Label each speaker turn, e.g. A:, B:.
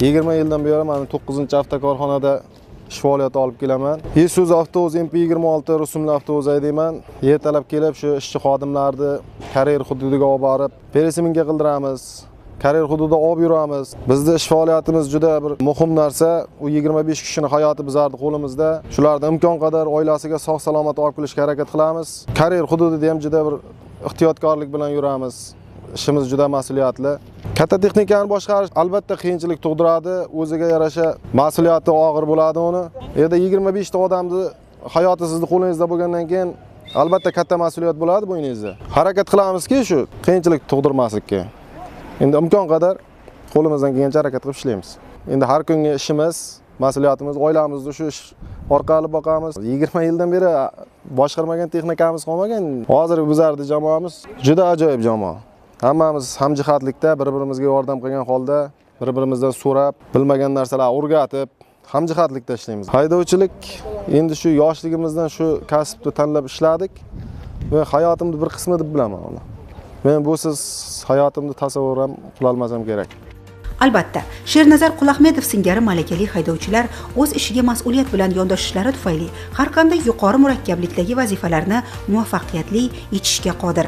A: 20 yildan beri mana 9-avtokorxonada ish faoliyati olib kelaman. Isuzu avtobus MP26 rusumli avtobus haydayman. Ertalab kelib shu ishchi xodimlarni karyer hududiga olib borib, пересменка qildiramiz. Karyer hududida olib yuramiz. Bizda ish faoliyatimiz juda bir muhim narsa. U 25 kishini hayoti bizlarning qo'limizda. Shularni imkon qadar oilasiga sog' salomat olib kelishga harakat qilamiz. Karyer hududida ham juda bir ehtiyotkorlik bilan yuramiz. Ishimiz juda mas'uliyatli. Katta texnikani boshqarish albatta qiyinchilik tug'diradi, o'ziga yarasha mas'uliyati og'ir bo'ladi uni. Bu yerda 25 ta odamni hayoti sizni qo'lingizda bo'lgandan keyin albatta katta mas'uliyat bo'ladi bo'yningizda. Harakat qilamizki shu qiyinchilik tug'dirmaslikka. Endi imkon qadar qo'limizdan kelgancha harakat qilib ishlaymiz. Endi har kungi ishimiz, mas'uliyatimiz, oilamizni shu ish orqali boqamiz. 20 yildan beri boshqarmagan texnikamiz qolmagan. Hozir bizlarning jamoamiz juda ajoyib jamoa. Hammamiz hamjihatlikda bir-birimizga yordam qilgan holda, bir-birimizdan so'rab, bilmagan narsalarni o'rgatib, hamjihatlikda ishlaymiz. Haydovchilik endi shu yoshligimizdan shu kasbni tanlab ishladik. Men hayotimning bir qismi deb bilaman uni. Men busiz hayotimni tasavvur ham qila olmasam kerak.
B: Albatta, Shernazar Qulahmedov singari malakali haydovchilar o'z ishiga mas'uliyat bilan yondashishlari tufayli har qanday yuqori murakkablikdagi vazifalarni muvaffaqiyatli yechishga qodir.